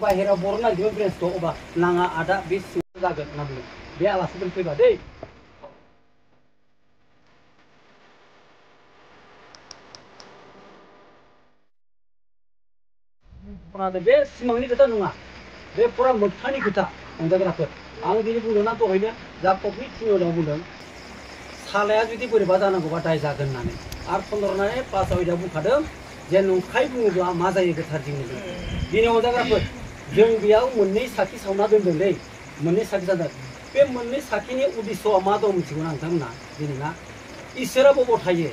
बाहेराव बर'ना गिदिर ब्रेन्स दं अबा नाङा आदा बे सिङाव जागोन होनना बुङो बे आलासिफोर फैबा दै बे सिमांनि खोथा नङा बे फुरा मोगथांनि खोथा रंजाग्राफोर आं दिनै बुंदों ना दहायनो जा कफि थिनियाव बुंदों सालाया जुदि बोरैबा जानांगौबा दाय जागोन होननानै आरो फन्दरनानै क्लासाव इदा बुंखादों जे नंखाय बुङोब्ला मा जायो गोथार जिउनि दिनै रंजाग्राफोर जों बेयाव मोननै साखि सावना दोनदोंलै मोननै साखि जादों बे मोननै साखिनि उद्देश्यआ मा दं मिथिगौ ना नोंथांमोना दिनै ना इसोरा बबाव थायो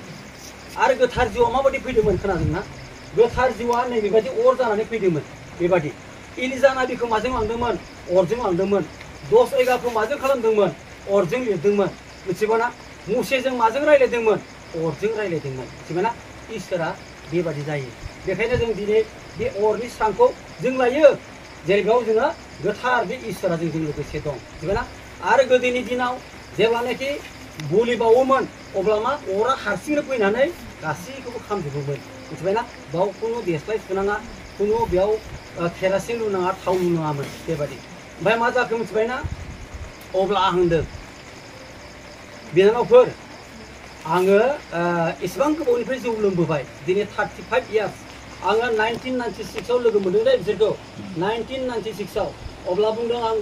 आरो गोथार जिउआ माबायदि फैदोंमोन खोनादोंना गोथार जिउआ नैबेबायदि अर जानानै फैदोंमोन बेबायदि इलिजा नाबिखौ माजों लांदोंमोन अरजों लांदोंमोन दस एगारखौ माजों खालामदोंमोन अरजों लिरदोंमोन मिथिबायना मुसेजों माजों रायलायदोंमोन अरजों रायलायदोंमोन मिथिबायना इसोरा बेबायदि जायो बेखायनो जों दिनै बे अरनि स्रांखौ जों लायो जेरै बेयाव जोङो गोथार बे इसोरा जोंजों लोगोसे दं मिथिबायना आरो गोदोनि दिनाव जेब्लानाखि बोलि बावोमोन अब्ला मा अरा हारसिंनो फैनानै गासैखौबो खामजोबोमोन मिथिबायना बाव खुनु देस्लाय सुनाङा खुनु बेयाव केरासिन लुनाङा थाव लुनाङामोन बेबायदि ओमफ्राय मा जाखो मिथिबायना अब्ला आं होनदों बिनानावफोर आङो एसेबां गोबावनिफ्राय जौ लोंबोबाय दिनै 35 इयार्स आङो 1996 लोगो मोनदों दे बिसोरखौ 1996 अब्ला बुंदों आं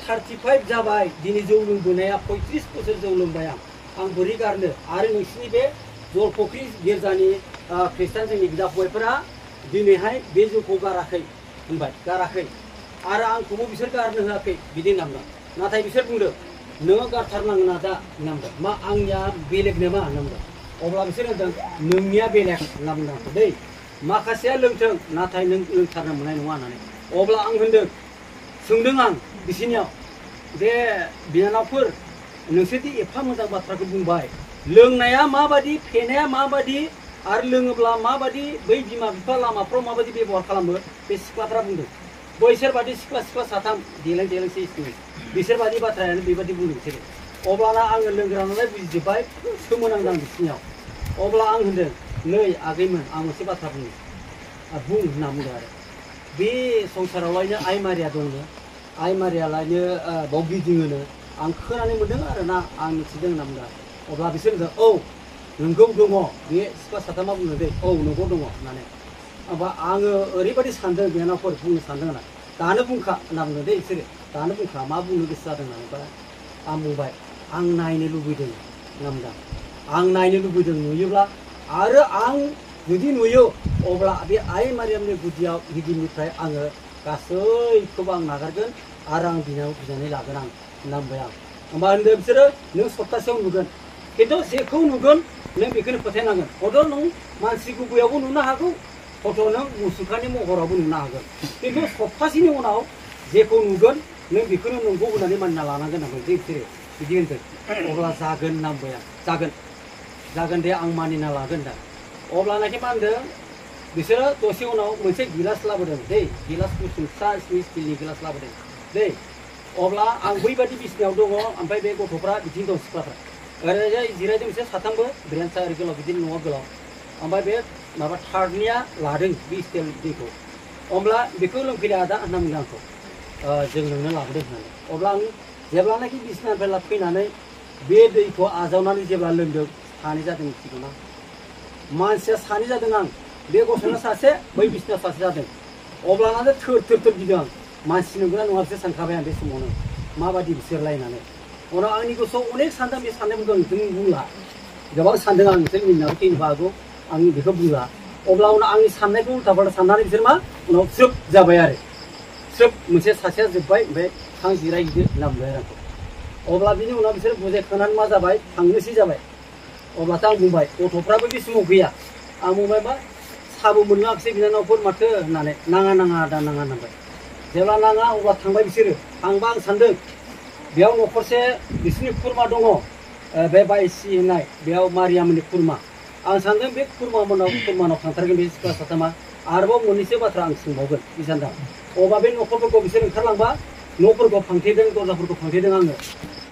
35 जाबाय दिनै जौ लोंबोनाया 35 बोसोर जौ लोंबाय आं बोरै गारनो आरो नोंसिनि बे जलफख्रि गिर्जानि ख्रिस्टान जोंनि बिदा फंबायफोरा दिनैहाय बे जौखौ गाराखै होनबाय गाराखै आरो आंखौबो बिसोर गारनो होआखै बिदि होनना बुंदों नाथाय बिसोर बुंदों नोङो गारथारनांगोन आदा होनना बुंदों मा आंनिया बेलेग नामा होनना बुंदों अब्ला बिसोर होनदों नोंनिया बेलेग होनना बुंदों आंखौ दै माखासेया लोंथों नाथाय नों लोंथारनो मोननाय नङा होननानै अब्ला आं होनदों सोंदों आं बिसोरनियाव बे बिनानावफोर नोंसोरदि एफा मोजां बाथ्राखौ बुंबाय लोंनाया माबादि फेनाया माबादि आरो लोङोब्ला माबादि बै बिमा बिफा लामाफ्राव माबादि बेबहार खालामो बे सिख्लाफ्रा बुंदों बैसोर बादि सिख्ला साथाम देलाय देलायसै स्कुल बिसोर बादि बाथ्रायानो बेबादि बुंदों बिसोरो अब्लाना आङो लोंग्रा नालाय बुजिजोब्बाय सोमोनांदों आं बिसोरनियाव अब्ला आं होनदों नै आगैमोन आं मोनसे बाथ्रा बुं होनना बुंदों आरो बे संसारावलायनो आइ मारिया दंनो आइ मारियालायनो बाव गिदिङोनो आं खोनानो मोन्दों आरो ना आं मिथिदों होनना बुंदों अब्ला बिसोर होनदों औ नोंगौ दङ बे सिख्ला साथामा बुंदों दै औ नंगौ दङ होननानै होमबा आङो ओरैबायदि सानदों बिनानावफोर बुंनो सानदों होनना दानो बुंखा होनना बुंदों दै बिसोरो दानो बुंखा मा बुंनो गोसो जादों होननानै आं बुंबाय आं नायनो लुबैदों होनना बुंदों आं नायनो लुबैदों नुयोब्ला आरो आं जुदि नुयो अब्ला बे आइ मारियामनि गुदियाव गिदिरनिफ्राय आङो गासैखौबो आं नागारगोन आरो आं बिनानै लागोन आं होनना बुंबाय आं होमबा होनदों बिसोरो नों सप्तासेयाव नुगोन खिन्थु जेखौ नुगोन नों बेखौनो फोथायनांगोन हयथ' नों मानसि गुबैयावबो नुनो हागौ हयथ' नों मुसुखानि महरावबो नुनो हागोन खिन्थु सप्तासेनि उनाव जेखौ नुगोन नों बेखौनो नंगौ होननानै मानिना लानांगोन होननांगोन जे बिसोरो बिदि होनदों अब्ला जागोन होनना बुंबाय आं जागोन दे आं मानिना लागोन दा अब्लानाखि मा होनदों बिसोरो दसे उनाव मोनसे गिलास लाबोदों दै गिलास गुसुं फिसा स्टिलनि गिलास लाबोदों दै अब्ला आं बैबादि बिसिनायाव दङ ओमफ्राय बे गथ'फ्रा बिदिनो दं सिख्लाफ्रा ओरैजाय जिरायदों बिसोर साथामबो ब्रेन्सा ओरै गोलाव बिदिनो न'आ गोलाव ओमफ्राय बे माबा थार्डनिया लादों बे स्टिल दैखौ अब्ला बेखौ लोंफैदो आदा होनना बुंदों आंखौ जों नोंनो लाबोदों होननानै अब्ला आं जेब्लानाखि बिसिनानिफ्राय फैनानै बे दैखौ आजावनानै जेब्ला लोंदों सानै जादों मिथिगौना मानसिया सानै जादों आं बे गथ'ना सासे बै बिसिना सासे जादों अब्लानानो थोर गिदों आं मानसि नंगौना नङा बिसोर सानखाबाय आं बे समावनो माबादि बिसोर लायनानै उनाव आंनि गोसोआव अनेक सानदों बे साननायफोरखौ नोंसोर बुंला गोबां सानदों आं नोंसोर मिनिनाबो थैनोबो हागौ आं बेखौ बुंला अब्ला उनाव आंनि साननायखौ उल्था फाल्था साननानै बिसोर मा उनाव स्रोब जाबाय आरो स्रोब मोनसे सासेया जोब्बाय ओमफ्राय थां जिरायहैदो होनना बुंबाय आरो आंखौ अब्ला बिनि उनाव बिसोर बुजायखांनानै मा जाबाय थांनोसै जाबाय अब्लाथ' आं बुंबाय गथ'फ्राबो बे समाव गैया आं बुंबाय मा साबो मोनलाङाखिसै बिनानावफोर माथो होननानै नाङा आदा नाङा होनबाय जेब्ला नाङा अब्ला थांबाय बिसोरो थांबा आं सानदों बेयाव न'खरसे बिसोरनि खुरमा दङ बे बायसि होननाय बेयाव मारियामनि खुरमा आं सानदों बे खुरमानाव थांथारगोन बे सिख्ला साथामा आरोबाव मोननैसो बाथ्रा आं सोंबावगोन बे सानदों अब्ला बे न'खरफोरखौ बिसोर ओंखारलांबा न'फोरखौ फांथेदों दरजाफोरखौ फांथेदों आङो